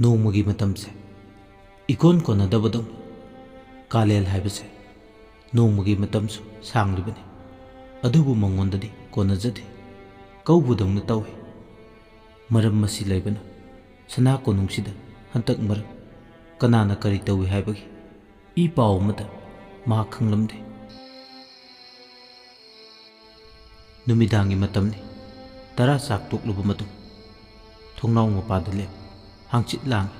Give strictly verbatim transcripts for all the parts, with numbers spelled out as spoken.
ꯅꯣꯡꯃꯒꯤ ꯃꯇꯝꯁꯦ ꯏꯀꯣꯟ ꯀꯣꯟꯅꯗꯕꯗꯧꯅ꯫ ꯀꯥꯂꯦꯟ ꯍꯥꯏꯕꯁꯦ ꯅꯣꯡꯃꯒꯤ ꯃꯇꯝꯁꯨ ꯁꯥꯡꯂꯤꯕꯅꯤ, ꯑꯗꯨꯕꯨ ꯃꯉꯣꯟꯗꯗꯤ ꯀꯣꯟꯅꯖꯗꯦ꯫ ꯀꯧꯕꯗꯧꯅ ꯇꯧꯏ꯫ ꯃꯔꯝ ꯑꯁꯤ ꯂꯩꯕꯅ ꯁꯅꯥ ꯀꯣꯅꯨꯡꯁꯤꯗ ꯍꯟꯇꯛ ꯃꯔꯛ ꯀꯅꯥꯅ ꯀꯔꯤ ꯇꯧꯏ ꯍꯥꯏꯕꯒꯤ ꯏ ꯄꯥꯎ ꯑꯃꯠꯇ ꯃꯍꯥꯛ ꯈꯪꯂꯝꯗꯦ꯫ ꯅꯨꯃꯤꯗꯥꯡꯒꯤ ꯃꯇꯝꯅꯤ꯫ ꯇꯔꯥ ꯆꯥꯛ ꯇꯣꯛꯂꯕ ꯃꯇꯨꯡ ꯊꯣꯡꯅꯥꯎ ꯃꯄꯥꯗ ꯂꯦꯞ ꯍꯥꯡꯆꯤꯠ ꯂꯥꯡꯏ꯫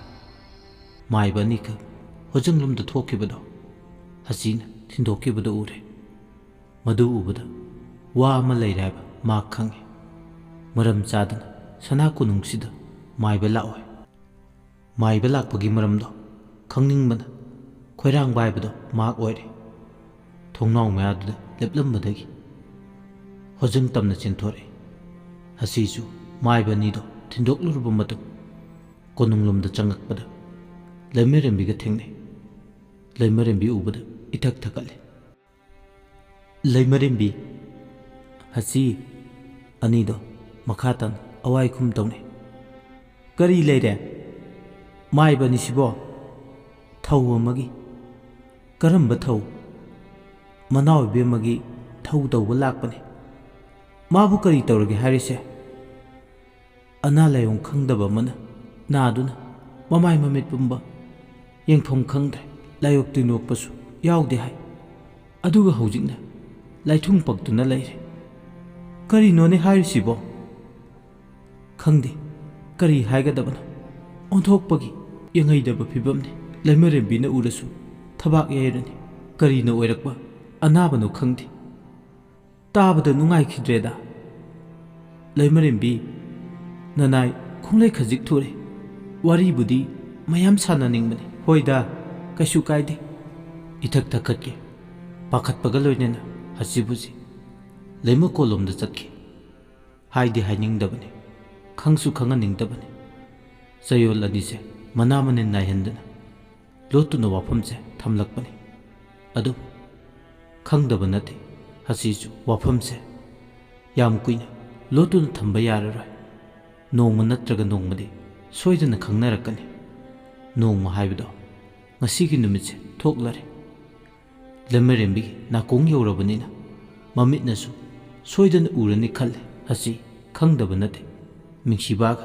ꯃꯥꯏꯕ ꯑꯅꯤꯈꯛ ꯍꯣꯖꯪꯂꯣꯝꯗ ꯊꯣꯛꯈꯤꯕꯗꯣ ꯍꯁꯤꯅ ꯊꯤꯟꯗꯣꯛꯈꯤꯕꯗꯨ ꯎꯔꯦ꯫ ꯃꯗꯨ ꯎꯕꯗ ꯋꯥ ꯑꯃ ꯂꯩꯔꯦ ꯍꯥꯏꯕ ꯃꯍꯥꯛ ꯈꯪꯏ꯫ ꯃꯔꯝ ꯆꯥꯗꯅ ꯁꯅꯥ ꯀꯣꯅꯨꯡꯁꯤꯗ ꯃꯥꯏꯕ ꯂꯥꯛꯑꯣꯏ꯫ ꯃꯥꯏꯕ ꯂꯥꯛꯄꯒꯤ ꯃꯔꯝꯗꯣ ꯈꯪꯅꯤꯡꯕꯅ ꯈꯣꯏꯔꯥꯡꯕ ꯍꯥꯏꯕꯗꯣ ꯃꯍꯥꯛ ꯑꯣꯏꯔꯦ꯫ ꯊꯣꯡꯅꯥꯎ ꯃꯌꯥꯗꯨꯗ ꯂꯦꯞꯂꯝꯕꯗꯒꯤ ꯍꯣꯖꯪ ꯇꯝꯅ ꯆꯦꯟꯊꯣꯔꯛꯏ꯫ ꯍꯁꯤꯁꯨ ꯃꯥꯏꯕ ꯑꯅꯤꯗꯣ ꯊꯤꯟꯗꯣꯛꯂꯨꯔꯕ ꯃꯇꯨꯡ ꯀꯣꯅꯨꯡꯂꯣꯝꯗ ꯆꯪꯉꯛꯄꯗ ꯂꯩꯃꯔꯦꯝꯕꯤꯒ ꯊꯦꯡꯅꯩ꯫ ꯂꯩꯃꯔꯦꯝꯕꯤ ꯎꯕꯗ ꯏꯊꯛ ꯊꯛꯀꯠꯂꯦ꯫ "ꯂꯩꯃꯔꯦꯝꯕꯤ, ꯍꯁꯤ," ꯑꯅꯤꯗꯣ ꯃꯈꯥ ꯇꯥꯅ ꯑꯋꯥꯏ ꯈꯨꯝ ꯇꯧꯅꯩ꯫ "ꯀꯔꯤ ꯂꯩꯔꯦ? ꯃꯥꯏꯕꯅꯤ ꯁꯤꯕꯣ? ꯊꯧ ꯑꯃꯒꯤ꯫ ꯀꯔꯝꯕ ꯊꯧ? ꯃꯅꯥꯎ ꯏꯕꯦꯝꯃꯒꯤ ꯊꯧ ꯇꯧꯕ ꯂꯥꯛꯄꯅꯤ꯫ ꯃꯥꯕꯨ ꯀꯔꯤ ꯇꯧꯔꯒꯦ ꯍꯥꯏꯔꯤꯁꯦ?" ꯑꯅꯥ ꯂꯥꯏꯌꯣꯡ ꯈꯪꯗꯕ ꯑꯃꯅ ꯅꯥꯗꯨꯅ ꯃꯃꯥꯏ ꯃꯃꯤꯠ ꯄꯨꯝꯕ ꯌꯦꯡꯐꯝ ꯈꯪꯗ꯭ꯔꯦ꯫ ꯂꯥꯏꯑꯣꯛ ꯇꯤꯟꯑꯣꯛꯄꯁꯨ ꯌꯥꯎꯗꯦ ꯍꯥꯏ꯫ ꯑꯗꯨꯒ ꯍꯧꯖꯤꯛꯅ ꯂꯥꯏꯊꯨꯡ ꯄꯛꯇꯨꯅ ꯂꯩꯔꯦ꯫ ꯀꯔꯤꯅꯣꯅꯦ ꯍꯥꯏꯔꯤꯁꯤꯕꯣ? ꯈꯪꯗꯦ, ꯀꯔꯤ ꯍꯥꯏꯒꯗꯕꯅꯣ? ꯑꯣꯟꯊꯣꯛꯄꯒꯤ ꯌꯦꯡꯍꯩꯗꯕ ꯐꯤꯕꯝꯅꯤ꯫ ꯂꯩꯃꯔꯦꯝꯕꯤꯅ ꯎꯔꯁꯨ ꯊꯕꯥꯛ ꯌꯩꯔꯅꯤ꯫ ꯀꯔꯤꯅ ꯑꯣꯏꯔꯛꯄ ꯑꯅꯥꯕꯅꯣ ꯈꯪꯗꯦ꯫ ꯇꯥꯕꯗ ꯅꯨꯡꯉꯥꯏꯈꯤꯗ꯭ꯔꯦꯗ꯫ ꯂꯩꯃꯔꯦꯝꯕꯤ, ꯅꯅꯥꯏ ꯈꯣꯡꯂꯩ ꯈꯖꯤꯛ ꯊꯨꯔꯦ꯫ ꯋꯥꯔꯤꯕꯨꯗꯤ ꯃꯌꯥꯝ ꯁꯥꯟꯅꯅꯤꯡꯕꯅꯤ꯫ ꯍꯣꯏꯗ, ꯀꯩꯁꯨ ꯀꯥꯏꯗꯦ꯫ ꯏꯊꯛ ꯊꯛꯀꯠꯀꯦ꯫ ꯄꯥꯈꯠꯄꯒ ꯂꯣꯏꯅꯅ ꯍꯁꯤꯕꯨꯁꯤ ꯂꯩꯃꯀꯣꯜꯂꯣꯝꯗ ꯆꯠꯈꯤ꯫ ꯍꯥꯏꯗꯤ ꯍꯥꯏꯅꯤꯡꯗꯕꯅꯤ, ꯈꯪꯁꯨ ꯈꯪꯍꯟꯅꯤꯡꯗꯕꯅꯤ꯫ ꯆꯌꯣꯜ ꯑꯅꯤꯁꯦ ꯃꯅꯥ ꯃꯅꯤꯟ ꯅꯥꯏꯍꯟꯗꯅ ꯂꯣꯠꯇꯨꯅ ꯋꯥꯐꯝꯁꯦ ꯊꯝꯂꯛꯄꯅꯤ꯫ ꯑꯗꯨꯕꯨ ꯈꯪꯗꯕ ꯅꯠꯇꯦ, ꯍꯁꯤꯁꯨ ꯋꯥꯐꯝꯁꯦ ꯌꯥꯝ ꯀꯨꯏꯅ ꯂꯣꯠꯇꯨꯅ ꯊꯝꯕ ꯌꯥꯔꯔꯣꯏ꯫ ꯅꯣꯡꯃ ꯅꯠꯇ꯭ꯔꯒ ꯅꯣꯡꯃꯗꯤ ꯁꯣꯏꯗꯅ ꯈꯪꯅꯔꯛꯀꯅꯤ꯫ ꯅꯣꯡꯃ ꯍꯥꯏꯕꯗꯣ ꯉꯁꯤꯒꯤ ꯅꯨꯃꯤꯠꯁꯦ ꯊꯣꯛꯂꯔꯦ꯫ ꯂꯩꯃꯔꯦꯝꯕꯤꯒꯤ ꯅꯥꯀꯣꯡ ꯌꯧꯔꯕꯅꯤꯅ ꯃꯃꯤꯠꯅꯁꯨ ꯁꯣꯏꯗꯅ ꯎꯔꯅꯤ ꯈꯜꯂꯦ꯫ ꯍꯁꯤ ꯈꯪꯗꯕ ꯅꯠꯇꯦ꯫ ꯃꯤꯡꯁꯤꯕꯥꯒ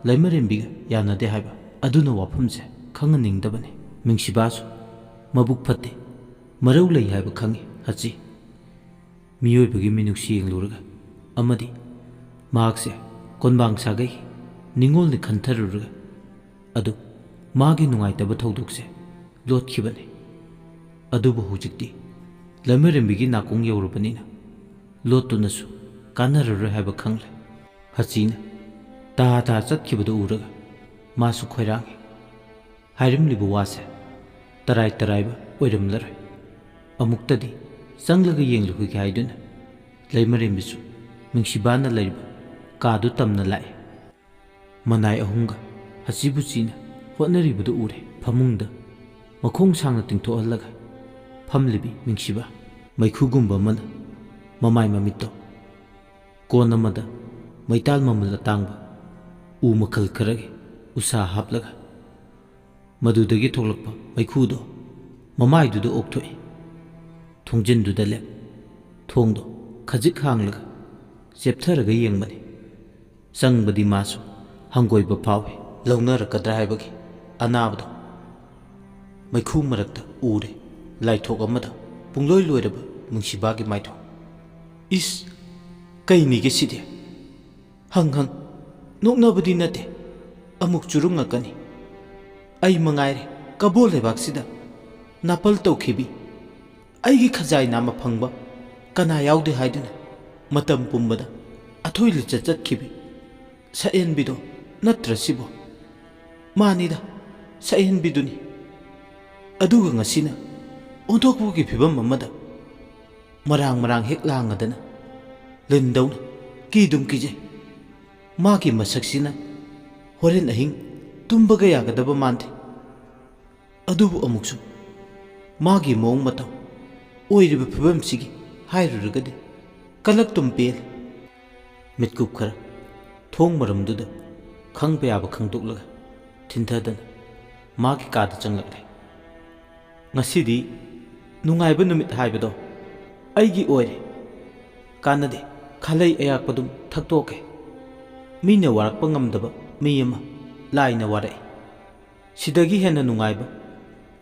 ꯂꯩꯃꯔꯦꯝꯕꯤꯒ ꯌꯥꯅꯗꯦ ꯍꯥꯏꯕ ꯑꯗꯨꯅ ꯋꯥꯐꯝꯁꯦ ꯈꯪꯍꯟꯅꯤꯡꯗꯕꯅꯤ꯫ ꯃꯤꯡꯁꯤꯕꯥꯁꯨ ꯃꯕꯨꯛ ꯐꯠꯇꯦ, ꯃꯔꯧ ꯂꯩ ꯍꯥꯏꯕ ꯈꯪꯉꯤ꯫ ꯍꯁꯤ ꯃꯤꯑꯣꯏꯕꯒꯤ ꯃꯤꯅꯨꯡꯁꯤ ꯌꯦꯡꯂꯨꯔꯒ ꯑꯃꯗꯤ ꯃꯍꯥꯛꯁꯦ ꯀꯣꯟꯕꯥꯡ ꯁꯥꯒꯩ ꯅꯤꯉꯣꯜꯅꯤ ꯈꯟꯊꯔꯨꯔꯒ ꯑꯗꯨ ꯃꯥꯒꯤ ꯅꯨꯡꯉꯥꯏꯇꯕ ꯊꯧꯗꯣꯛꯁꯦ ꯂꯣꯠꯈꯤꯕꯅꯤ꯫ ꯑꯗꯨꯕꯨ ꯍꯧꯖꯤꯛꯇꯤ ꯂꯩꯃꯔꯦꯝꯕꯤꯒꯤ ꯅꯥꯀꯣꯡ ꯌꯧꯔꯕꯅꯤꯅ ꯂꯣꯠꯇꯨꯅꯁꯨ ꯀꯥꯟꯅꯔꯔꯣꯏ ꯍꯥꯏꯕ ꯈꯪꯂꯦ꯫ ꯍꯁꯤꯅ ꯇꯥ ꯇꯥ ꯆꯠꯈꯤꯕꯗꯨ ꯎꯔꯒ ꯃꯥꯁꯨ ꯈꯣꯏꯔꯥꯡꯉꯤ꯫ ꯍꯥꯏꯔꯝꯂꯤꯕ ꯋꯥꯁꯦ ꯇꯔꯥꯏ ꯇꯔꯥꯏꯕ ꯑꯣꯏꯔꯝꯂꯔꯣꯏ꯫ ꯑꯃꯨꯛꯇꯗꯤ ꯆꯪꯂꯒ ꯌꯦꯡꯂꯨꯈꯤꯒꯦ ꯍꯥꯏꯗꯨꯅ ꯂꯩꯃꯔꯦꯝꯕꯤꯁꯨ ꯅꯨꯡꯁꯤꯕꯥꯅ ꯂꯩꯔꯤꯕ ꯀꯥꯗꯨ ꯇꯝꯅ ꯂꯥꯛꯏ꯫ ꯃꯅꯥꯏ ꯑꯍꯨꯝꯒ ꯍꯁꯤꯕꯨꯆꯤꯅ ꯍꯣꯠꯅꯔꯤꯕꯗꯨ ꯎꯔꯦ꯫ ꯐꯃꯨꯡꯗ ꯃꯈꯣꯡ ꯁꯥꯡꯅ ꯇꯤꯡꯊꯣꯛꯍꯜꯂꯒ ꯐꯝꯂꯤꯕꯤ ꯅꯨꯡꯁꯤꯕ꯫ ꯃꯩꯈꯨꯒꯨꯝꯕ ꯑꯃꯅ ꯃꯃꯥꯏ ꯃꯃꯤꯠꯇꯣ ꯀꯣꯟ ꯑꯃꯗ ꯃꯩꯇꯥꯜ ꯃꯃꯜ ꯑꯇꯥꯡꯕ ꯎ ꯃꯈꯜ ꯈꯔꯒꯤ ꯎꯁꯥ ꯍꯥꯞꯂꯒ ꯃꯗꯨꯗꯒꯤ ꯊꯣꯛꯂꯛꯄ ꯃꯩꯈꯨꯗꯣ ꯃꯃꯥꯏꯗꯨꯗ ꯑꯣꯛꯊꯣꯛꯏ꯫ ꯊꯣꯡꯖꯤꯟꯗꯨꯗ ꯂꯦꯞ꯫ ꯊꯣꯡꯗꯣ ꯈꯖꯤꯛ ꯍꯥꯡꯂꯒ ꯆꯦꯞꯊꯔꯒ ꯌꯦꯡꯕꯅꯤ꯫ ꯆꯪꯕꯗꯤ ꯃꯥꯁꯨ ꯍꯪꯒꯣꯏꯕ ꯐꯥꯎꯏ꯫ ꯂꯧꯅꯔꯛꯀꯗ꯭ꯔꯥ ꯍꯥꯏꯕꯒꯤ ꯑꯅꯥꯕꯗꯣ ꯃꯩꯈꯨ ꯃꯔꯛꯇ ꯎꯔꯦ꯫ ꯂꯥꯏꯊꯣꯛ ꯑꯃꯗ ꯄꯨꯡꯂꯣꯏ ꯂꯣꯏꯔꯕ ꯅꯨꯡꯁꯤꯕꯥꯒꯤ ꯃꯥꯏꯊꯣꯡ꯫ ꯏꯁ! ꯀꯩꯅꯤꯒꯦ ꯁꯤꯗꯤ? ꯍꯪ ꯍꯪ, ꯅꯣꯛꯅꯕꯗꯤ ꯅꯠꯇꯦ, ꯑꯃꯨꯛ ꯆꯨꯔꯨꯡꯉꯛꯀꯅꯤ꯫ ꯑꯩ ꯃꯉꯥꯏꯔꯦ ꯀꯕꯣ ꯂꯩꯕꯥꯛꯁꯤꯗ ꯅꯥꯄꯜ ꯇꯧꯈꯤꯕꯤ꯫ ꯑꯩꯒꯤ ꯈꯖꯥꯏ ꯅꯥꯝꯃ ꯐꯪꯕ ꯀꯅꯥ ꯌꯥꯎꯗꯦ ꯍꯥꯏꯗꯨꯅ ꯃꯇꯝ ꯄꯨꯝꯕꯗ ꯑꯊꯣꯏ ꯂꯤꯆꯠ ꯆꯠꯈꯤꯕꯤ ꯁꯛꯍꯦꯟꯕꯤꯗꯣ ꯅꯠꯇ꯭ꯔ ꯁꯤꯕꯣ? ꯃꯥꯅꯤꯗ, ꯁꯛꯍꯦꯟꯕꯤꯗꯨꯅꯤ꯫ ꯑꯗꯨꯒ ꯉꯁꯤꯅ ꯑꯣꯟꯊꯣꯛꯄꯒꯤ ꯐꯤꯕꯝ ꯑꯃꯗ ꯃꯔꯥꯡ ꯃꯔꯥꯡ ꯍꯦꯛ ꯂꯥꯡꯉꯗꯅ ꯂꯤꯟꯗꯧꯅ ꯀꯤꯗꯨꯝ ꯀꯤꯖꯩ꯫ ꯃꯥꯒꯤ ꯃꯁꯛꯁꯤꯅ ꯍꯣꯔꯦꯟ ꯑꯍꯤꯡ ꯇꯨꯝꯕꯒ ꯌꯥꯒꯗꯕ ꯃꯥꯟꯗꯦ꯫ ꯑꯗꯨꯕꯨ ꯑꯃꯨꯛꯁꯨ ꯃꯥꯒꯤ ꯃꯑꯣꯡ ꯃꯇꯧ, ꯑꯣꯏꯔꯤꯕ ꯐꯤꯕꯝꯁꯤꯒꯤ ꯍꯥꯏꯔꯨꯔꯒꯗꯤ ꯀꯂꯛꯇꯨꯝ ꯄꯦꯜꯂꯤ꯫ ꯃꯤꯠꯀꯨꯞ ꯈꯔ ꯊꯣꯡ ꯃꯔꯝꯗꯨꯗ ꯈꯪꯕ ꯌꯥꯕ ꯈꯪꯗꯣꯛꯂꯒ ꯊꯤꯟꯊꯗꯅ ꯃꯥꯒꯤ ꯀꯥꯗ ꯆꯪꯂꯛꯂꯦ꯫ "ꯉꯁꯤꯗꯤ ꯅꯨꯡꯉꯥꯏꯕ ꯅꯨꯃꯤꯠ ꯍꯥꯏꯕꯗꯣ ꯑꯩꯒꯤ ꯑꯣꯏꯔꯦ꯫ ꯀꯥꯟꯅꯗꯦ, ꯈꯥꯂꯩ ꯑꯌꯥꯛꯄꯗꯨꯝ ꯊꯛꯇꯣꯛꯀꯦ꯫ ꯃꯤꯅ ꯋꯥꯔꯛꯄ ꯉꯝꯗꯕ ꯃꯤ ꯑꯃ ꯂꯥꯏꯅ ꯋꯥꯔꯛꯏ꯫ ꯁꯤꯗꯒꯤ ꯍꯦꯟꯅ ꯅꯨꯡꯉꯥꯏꯕ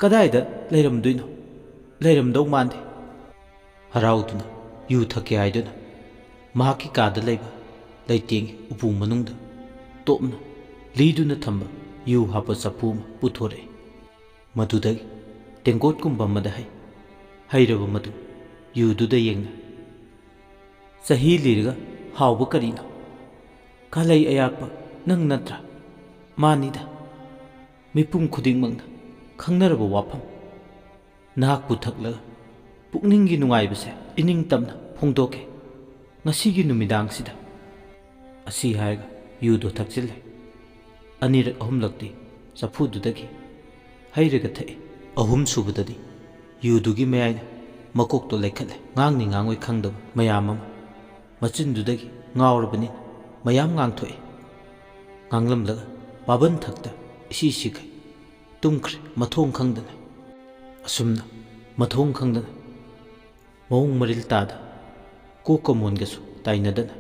ꯀꯗꯥꯏꯗ ꯂꯩꯔꯝꯗꯣꯏꯅꯣ? ꯂꯩꯔꯝꯗꯧ ꯃꯥꯟꯗꯦ"꯫ ꯍꯔꯥꯎꯗꯨꯅ ꯌꯨ ꯊꯛꯀꯦ ꯍꯥꯏꯗꯨꯅ ꯃꯍꯥꯛꯀꯤ ꯀꯥꯗ ꯂꯩꯕ ꯂꯩꯇꯦꯡꯒꯤ ꯎꯄꯨ ꯃꯅꯨꯡꯗ ꯇꯣꯞꯅ ꯂꯤꯗꯨꯅ ꯊꯝꯕ ꯌꯨ ꯍꯥꯞꯄ ꯆꯐꯨ ꯑꯃ ꯄꯨꯊꯣꯔꯛꯏ꯫ ꯃꯗꯨꯗꯒꯤ ꯇꯦꯡꯀꯣꯠꯀꯨꯝꯕ ꯑꯃꯗ ꯍꯩ, ꯍꯩꯔꯕ ꯃꯇꯨꯡ ꯌꯨꯗꯨꯗ ꯌꯦꯡꯅ, "ꯆꯍꯤ ꯂꯤꯔꯒ ꯍꯥꯎꯕ ꯀꯔꯤꯅꯣ? ꯈꯥꯂꯩ ꯑꯌꯥꯛꯄ ꯅꯪ ꯅꯠꯇ꯭ꯔꯥ?" "ꯃꯥꯅꯤꯗ, ꯃꯤꯄꯨꯝ ꯈꯨꯗꯤꯡꯃꯛꯅ ꯈꯪꯅꯔꯕ ꯋꯥꯐꯝ꯫ ꯅꯍꯥꯛꯄꯨ ꯊꯛꯂꯒ ꯄꯨꯛꯅꯤꯡꯒꯤ ꯅꯨꯡꯉꯥꯏꯕꯁꯦ ꯏꯅꯤꯡ ꯇꯝꯅ ꯐꯣꯡꯗꯣꯛꯀꯦ ꯉꯁꯤꯒꯤ ꯅꯨꯃꯤꯗꯥꯡꯁꯤꯗ"꯫ ꯑꯁꯤ ꯍꯥꯏꯔꯒ ꯌꯨꯗꯣ ꯊꯛꯆꯤꯜꯂꯦ꯫ ꯑꯅꯤꯔꯛ ꯑꯍꯨꯝꯂꯛꯇꯤ ꯆꯐꯨꯗꯨꯗꯒꯤ ꯍꯩꯔꯒ ꯊꯛꯏ꯫ ꯑꯍꯨꯝ ꯁꯨꯕꯗꯗꯤ ꯌꯨꯗꯨꯒꯤ ꯃꯌꯥꯏꯅ ꯃꯀꯣꯛꯇꯣ ꯂꯩꯈꯠꯂꯦ꯫ ꯉꯥꯡꯅꯤ ꯉꯥꯡꯉꯣꯏ ꯈꯪꯗꯕ ꯃꯌꯥꯝ ꯑꯃ ꯃꯆꯤꯟꯗꯨꯗꯒꯤ ꯉꯥꯎꯔꯕꯅꯤꯅ ꯃꯌꯥꯝ ꯉꯥꯡꯊꯣꯛꯏ꯫ ꯉꯥꯡꯂꯝꯂꯒ ꯄꯥꯕꯟ ꯊꯛꯇ ꯏꯁꯤ ꯁꯤꯈꯩ ꯇꯨꯝꯈ꯭ꯔꯦ ꯃꯊꯣꯡ ꯈꯪꯗꯅ꯫ ꯑꯁꯨꯝꯅ ꯃꯊꯣꯡ ꯈꯪꯗꯅ ꯃꯑꯣꯡ ꯃꯔꯤꯜ ꯇꯥꯗ, ꯀꯣꯛꯀ ꯃꯣꯟꯒꯁꯨ ꯇꯥꯏꯅꯗꯅ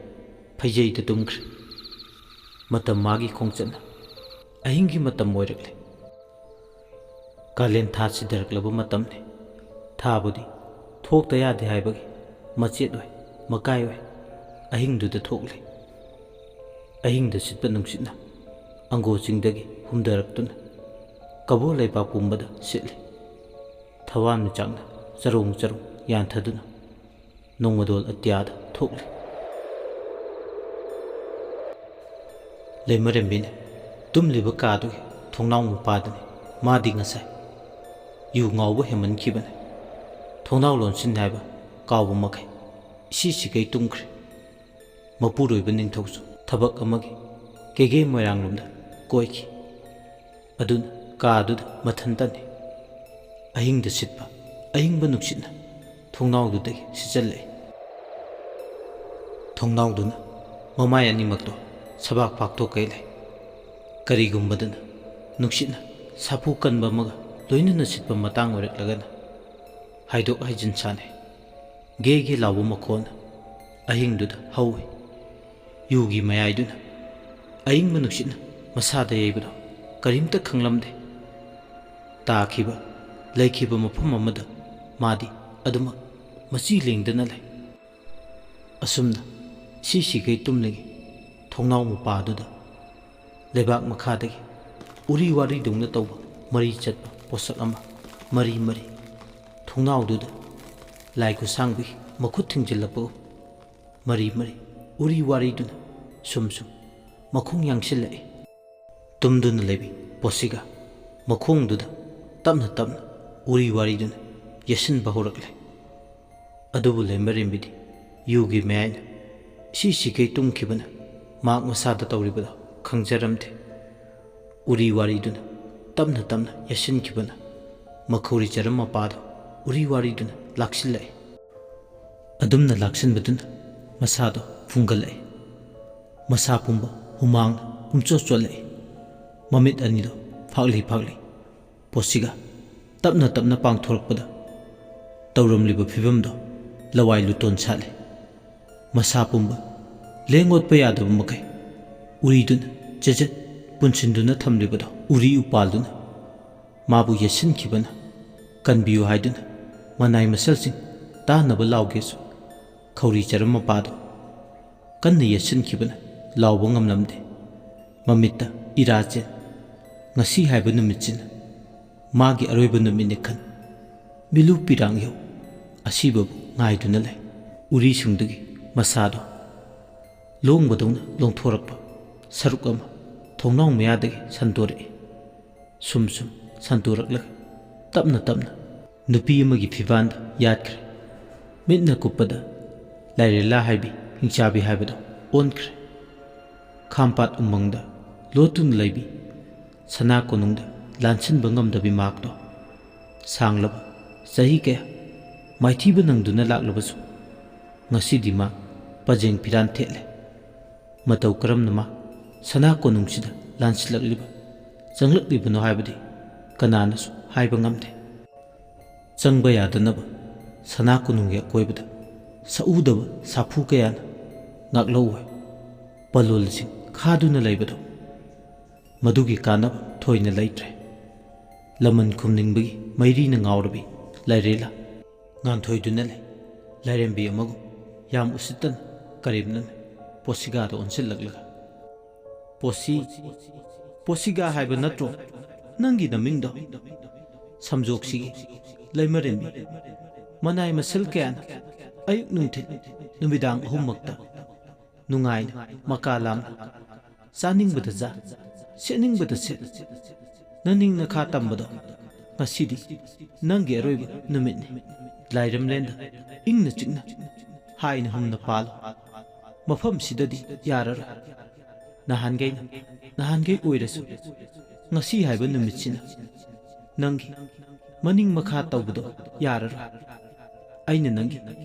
ꯐꯩꯖꯩꯗ ꯇꯨꯝꯈ꯭ꯔꯦ꯫ ꯃꯇꯝ ꯃꯥꯒꯤ ꯈꯣꯡꯆꯠꯅ ꯑꯍꯤꯡꯒꯤ ꯃꯇꯝ ꯑꯣꯏꯔꯛꯂꯦ꯫ ꯀꯥꯂꯦꯟ ꯊꯥ ꯁꯤꯗꯔꯛꯂꯕ ꯃꯇꯝꯅꯤ꯫ ꯊꯥꯕꯨꯗꯤ ꯊꯣꯛꯇ ꯌꯥꯗꯦ ꯍꯥꯏꯕꯒꯤ ꯃꯆꯦꯠ ꯑꯣꯏ, ꯃꯀꯥꯏ ꯑꯣꯏ, ꯑꯍꯤꯡꯗꯨꯗ ꯊꯣꯛꯂꯤ꯫ ꯑꯍꯤꯡꯗ ꯁꯤꯠꯄ ꯅꯨꯡꯁꯤꯠꯅ ꯑꯪꯒꯣ ꯆꯤꯡꯗꯒꯤ ꯍꯨꯝꯊꯔꯛꯇꯨꯅ ꯀꯕꯣ ꯂꯩꯕꯥꯛ ꯄꯨꯝꯕꯗ ꯁꯤꯠꯂꯤ꯫ ꯊꯋꯥꯟꯃꯤꯆꯥꯛꯅ ꯆꯔꯣꯡ ꯆꯔꯣꯡ ꯌꯥꯟꯊꯗꯨꯅ ꯅꯣꯡꯃꯗꯣꯜ ꯑꯇꯤꯌꯥꯗ ꯊꯣꯛꯂꯤ꯫ ꯂꯩꯃꯔꯦꯝꯕꯤꯅ ꯇꯨꯝꯂꯤꯕ ꯀꯥꯗꯨꯒꯤ ꯊꯣꯡꯅꯥꯎ ꯃꯄꯥꯗꯅꯤ꯫ ꯃꯥꯗꯤ ꯉꯁꯥꯏ ꯌꯨ ꯉꯥꯎꯕ ꯍꯦꯟꯃꯟꯈꯤꯕꯅꯤ꯫ ꯊꯣꯡꯅꯥꯎ ꯂꯣꯟꯁꯤꯟ ꯍꯥꯏꯕ ꯀꯥꯎꯕ ꯃꯈꯩ ꯏꯁꯤ ꯁꯤꯒꯩ ꯇꯨꯝꯈ꯭ꯔꯦ꯫ ꯃꯄꯨꯔꯣꯏꯕ ꯅꯤꯡꯊꯧꯁꯨ ꯊꯕꯛ ꯑꯃꯒꯤ ꯀꯦꯒꯦ ꯃꯣꯏꯔꯥꯡꯂꯣꯝꯗ ꯀꯣꯏꯈꯤ꯫ ꯑꯗꯨꯅ ꯀꯥꯗꯨꯗ ꯃꯊꯟꯇꯅꯤ꯫ ꯑꯍꯤꯡꯗ ꯁꯤꯠꯄ ꯑꯏꯪꯕ ꯅꯨꯡꯁꯤꯠꯅ ꯊꯣꯡꯅꯥꯎꯗꯨꯗꯒꯤ ꯁꯤꯠꯆꯜꯂꯛꯏ꯫ ꯊꯣꯡꯅꯥꯎꯗꯨꯅ ꯃꯃꯥꯏ ꯑꯅꯤꯃꯛꯇꯣ ꯁꯕꯥꯛ ꯄꯥꯛꯊꯣꯛꯀꯩ ꯂꯩ꯫ ꯀꯔꯤꯒꯨꯝꯕꯗꯅ ꯅꯨꯡꯁꯤꯠꯅ ꯁꯥꯐꯨ ꯀꯟꯕ ꯑꯃꯒ ꯂꯣꯏꯅꯅ ꯁꯤꯠꯄ ꯃꯇꯥꯡ ꯑꯣꯏꯔꯛꯂꯒꯅ ꯍꯥꯏꯗꯣꯛ ꯍꯥꯏꯖꯤꯟ ꯁꯥꯟꯅꯩ꯫ ꯒꯦ ꯒꯦ ꯂꯥꯎꯕ ꯃꯈꯣꯟꯅ ꯑꯍꯤꯡꯗꯨꯗ ꯍꯧꯏ꯫ ꯌꯨꯒꯤ ꯃꯌꯥꯏꯗꯨꯅ ꯑꯏꯪꯕ ꯅꯨꯡꯁꯤꯠꯅ ꯃꯁꯥꯗ ꯌꯩꯕꯗꯣ ꯀꯔꯤꯝꯇ ꯈꯪꯂꯝꯗꯦ꯫ ꯇꯥꯈꯤꯕ, ꯂꯩꯈꯤꯕ ꯃꯐꯝ ꯑꯃꯗ ꯃꯥꯗꯤ ꯑꯗꯨꯃꯛ ꯃꯆꯤ ꯂꯦꯡꯗꯅ ꯂꯩ꯫ ꯑꯁꯨꯝꯅ ꯁꯤꯁꯤꯈꯩ ꯇꯨꯝꯂꯤꯉꯩ ꯊꯣꯡꯅꯥꯎ ꯃꯄꯥꯗꯨꯗ ꯂꯩꯕꯥꯛ ꯃꯈꯥꯗꯒꯤ ꯎꯔꯤ ꯋꯥꯔꯤꯗꯧꯅ ꯇꯧꯕ ꯃꯔꯤ ꯆꯠꯄ ꯄꯣꯠꯁꯛ ꯑꯃ ꯃꯔꯤ ꯃꯔꯤ ꯊꯣꯡꯅꯥꯎꯗꯨꯗ ꯂꯥꯏ ꯈꯨꯠꯁꯥꯡꯕꯤ ꯃꯈꯨꯠ ꯊꯤꯡꯖꯤꯜꯂꯛꯄꯒꯨꯝ ꯃꯔꯤ ꯃꯔꯤ ꯎꯔꯤ ꯋꯥꯔꯤꯗꯨꯅ ꯁꯨꯝ ꯁꯨꯝ ꯃꯈꯣꯡ ꯌꯥꯡꯁꯤꯜꯂꯛꯏ꯫ ꯇꯨꯝꯗꯨꯅ ꯂꯩꯕꯤ ꯄꯣꯠꯁꯤꯒ ꯃꯈꯣꯡꯗꯨꯗ ꯇꯞꯅ ꯇꯞꯅ ꯎꯔꯤ ꯋꯥꯔꯤꯗꯨꯅ ꯌꯦꯠꯁꯤꯟꯕ ꯍꯧꯔꯛꯂꯦ꯫ ꯑꯗꯨꯕꯨ ꯂꯦꯝꯕꯔꯦꯝꯕꯤꯗꯤ ꯌꯨꯒꯤ ꯃꯌꯥꯏꯅ ꯁꯤꯁꯤꯈꯩ ꯇꯨꯝꯈꯤꯕꯅ ꯃꯍꯥꯛ ꯃꯁꯥꯗ ꯇꯧꯔꯤꯕꯗꯣ ꯈꯪꯖꯔꯝꯗꯦ꯫ ꯎꯔꯤ ꯋꯥꯔꯤꯗꯨꯅ ꯇꯞꯅ ꯇꯞꯅ ꯌꯦꯠꯁꯤꯟꯈꯤꯕꯅ ꯃꯈꯧꯔꯤ ꯆꯔꯝ ꯃꯄꯥꯗꯣ ꯎꯔꯤ ꯋꯥꯔꯤꯗꯨꯅ ꯂꯥꯛꯁꯤꯜꯂꯛꯏ꯫ ꯑꯗꯨꯝꯅ ꯂꯥꯛꯁꯤꯟꯕꯗꯨꯅ ꯃꯁꯥꯗꯣ ꯐꯨꯡꯒꯠꯂꯛꯏ꯫ ꯃꯁꯥ ꯄꯨꯝꯕ ꯍꯨꯃꯥꯡꯅ ꯄꯨꯝꯆꯣꯠ ꯆꯣꯠꯂꯛꯏ꯫ ꯃꯃꯤꯠ ꯑꯅꯤꯗꯣ ꯐꯥꯛꯂꯤ ꯐꯥꯛꯂꯤ ꯄꯣꯠꯁꯤꯒ ꯇꯞꯅ ꯇꯞꯅ ꯄꯥꯡꯊꯣꯔꯛꯄꯗ ꯇꯧꯔꯝꯂꯤꯕ ꯐꯤꯕꯝꯗꯣ ꯂꯋꯥꯏ ꯂꯨꯇꯣꯟ ꯁꯥꯠꯂꯦ꯫ ꯃꯁꯥ ꯄꯨꯝꯕ ꯂꯦꯡ ꯑꯣꯠꯄ ꯌꯥꯗꯕ ꯃꯈꯩ ꯎꯔꯤꯗꯨꯅ ꯆꯦꯖꯠ ꯄꯨꯟꯁꯤꯟꯗꯨꯅ ꯊꯝꯂꯤꯕꯗꯣ ꯎꯔꯤ ꯎꯄꯥꯜꯗꯨꯅ ꯃꯥꯕꯨ ꯌꯦꯠꯁꯤꯟꯈꯤꯕꯅ ꯀꯟꯕꯤꯌꯨ ꯍꯥꯏꯗꯨꯅ ꯃꯅꯥꯏ ꯃꯁꯜꯁꯤꯡ ꯇꯥꯅꯕ ꯂꯥꯎꯒꯦꯁꯨ ꯈꯧꯔꯤ ꯆꯔꯝ ꯃꯄꯥꯗꯨ ꯀꯟꯅ ꯌꯦꯠꯁꯤꯟꯈꯤꯕꯅ ꯂꯥꯎꯕ ꯉꯝꯂꯝꯗꯦ꯫ ꯃꯃꯤꯠꯇ ꯏꯔꯥ ꯆꯦꯟ꯫ ꯉꯁꯤ ꯍꯥꯏꯕ ꯅꯨꯃꯤꯠꯁꯤꯅ ꯃꯥꯒꯤ ꯑꯔꯣꯏꯕ ꯅꯨꯃꯤꯠꯅꯤ ꯈꯟ ꯃꯤꯂꯨ ꯄꯤꯔꯥꯡ ꯌꯧ ꯑꯁꯤꯕꯕꯨ ꯉꯥꯏꯗꯨꯅ ꯂꯩ꯫ ꯎꯔꯤꯁꯤꯡꯗꯨꯒꯤ ꯃꯁꯥꯗꯣ ꯂꯣꯡꯕꯗꯧꯅ ꯂꯣꯡꯊꯣꯔꯛꯄ ꯁꯔꯨꯛ ꯑꯃ ꯊꯣꯡꯅꯥꯎ ꯃꯌꯥꯗꯒꯤ ꯁꯟꯗꯣꯔꯛꯏ꯫ ꯁꯨꯝ ꯁꯨꯝ ꯁꯟꯗꯣꯔꯛꯂꯒ ꯇꯞꯅ ꯇꯞꯅ ꯅꯨꯄꯤ ꯑꯃꯒꯤ ꯐꯤꯕꯥꯟꯗ ꯌꯥꯠꯈ꯭ꯔꯦ꯫ ꯃꯤꯠꯅ ꯀꯨꯞꯄꯗ ꯂꯥꯏꯔꯦꯂꯥ ꯍꯥꯏꯕꯤ ꯍꯤꯡꯆꯥꯕꯤ ꯍꯥꯏꯕꯗꯣ ꯑꯣꯟꯈ꯭ꯔꯦ꯫ ꯈꯥꯝꯄꯥꯠ ꯎꯃꯪꯗ ꯂꯣꯠꯇꯨꯅ ꯂꯩꯕꯤ ꯁꯅꯥ ꯀꯣꯅꯨꯡꯗ ꯂꯥꯟꯁꯤꯟꯕ ꯉꯝꯗꯕꯤ ꯃꯍꯥꯛꯇꯣ ꯁꯥꯡꯂꯕ ꯆꯍꯤ ꯀꯌꯥ ꯃꯥꯏꯊꯤꯕ ꯅꯪꯗꯨꯅ ꯂꯥꯛꯂꯕꯁꯨ ꯉꯁꯤꯗꯤ ꯃꯥ ꯄꯖꯦꯡ ꯐꯤꯔꯥꯟ ꯊꯦꯠꯂꯦ꯫ ꯃꯇꯧ ꯀꯔꯝꯅ ꯃꯥ ꯁꯅꯥ ꯀꯣꯅꯨꯡꯁꯤꯗ ꯂꯥꯟꯁꯤꯜꯂꯛꯂꯤꯕ, ꯆꯪꯂꯛꯂꯤꯕꯅꯣ ꯍꯥꯏꯕꯗꯤ ꯀꯅꯥꯅꯁꯨ ꯍꯥꯏꯕ ꯉꯝꯗꯦ꯫ ꯆꯪꯕ ꯌꯥꯗꯅꯕ ꯁꯅꯥ ꯀꯣꯅꯨꯡꯒꯤ ꯑꯀꯣꯏꯕꯗ ꯁꯛꯎꯗꯕ ꯁꯥꯐꯨ ꯀꯌꯥꯅ ꯉꯥꯛꯂꯧꯋꯦ꯫ ꯄꯂꯣꯜꯁꯤꯡ ꯈꯥꯗꯨꯅ ꯂꯩꯕꯗꯣ ꯃꯗꯨꯒꯤ ꯀꯥꯟꯅꯕ ꯊꯣꯏꯅ ꯂꯩꯇ꯭ꯔꯦ꯫ ꯂꯃꯟ ꯈꯨꯝꯅꯤꯡꯕꯒꯤ ꯃꯩꯔꯤꯅ ꯉꯥꯎꯔꯕꯤ ꯂꯥꯏꯔꯦꯂꯥ ꯉꯥꯟꯊꯣꯏꯗꯨꯅ ꯂꯩ꯫ ꯂꯥꯏꯔꯦꯝꯕꯤ ꯑꯃꯒꯨꯝ ꯌꯥꯝ ꯎꯁꯤꯠꯇꯅ ꯀꯔꯦꯝꯅꯅ ꯄꯣꯁꯤꯒꯥꯗ ꯑꯣꯟꯁꯤꯜꯂꯛꯂꯒ, "ꯄꯣꯁꯤ, ꯄꯣꯁꯤꯒꯥ ꯍꯥꯏꯕ ꯅꯠꯇ꯭ꯔꯣ ꯅꯪꯒꯤ ꯅꯃꯤꯡꯗꯣ? ꯁꯝꯖꯣꯛꯁꯤꯒꯤ ꯂꯩꯃꯔꯦꯝꯕꯤ ꯃꯅꯥꯏ ꯃꯁꯜ ꯀꯌꯥꯅ ꯑꯌꯨꯛ ꯅꯨꯡꯊꯤꯜ ꯅꯨꯃꯤꯗꯥꯡ ꯑꯍꯨꯝꯃꯛꯇ ꯅꯨꯡꯉꯥꯏꯅ ꯃꯀꯥ ꯂꯥꯝꯅ ꯆꯥꯅꯤꯡꯕꯗ ꯆꯥ, ꯁꯦꯠꯅꯤꯡꯕꯗ ꯁꯦꯠ꯫ ꯅꯅꯤꯡ ꯅꯈꯥ ꯇꯝꯕꯗꯣ ꯉꯁꯤꯗꯤ ꯅꯪꯒꯤ ꯑꯔꯣꯏꯕ ꯅꯨꯃꯤꯠꯅꯤ꯫ ꯂꯥꯏꯔꯝꯂꯦꯟꯗ ꯏꯪꯅ ꯆꯤꯛꯅ ꯍꯥꯏꯅ ꯍꯨꯝꯅ ꯄꯥꯜꯂꯣ꯫ ꯃꯐꯝꯁꯤꯗꯗꯤ ꯌꯥꯔꯔꯣꯏ꯫ ꯅꯍꯥꯟꯈꯩꯅ ꯅꯍꯥꯟꯈꯩ ꯑꯣꯏꯔꯁꯨ ꯉꯁꯤ ꯍꯥꯏꯕ ꯅꯨꯃꯤꯠꯁꯤꯅ ꯅꯪꯒꯤ ꯃꯅꯤꯡ ꯃꯈꯥ ꯇꯧꯕꯗꯣ ꯌꯥꯔꯔꯣꯏ꯫ ꯑꯩꯅ ꯅꯪꯒꯤ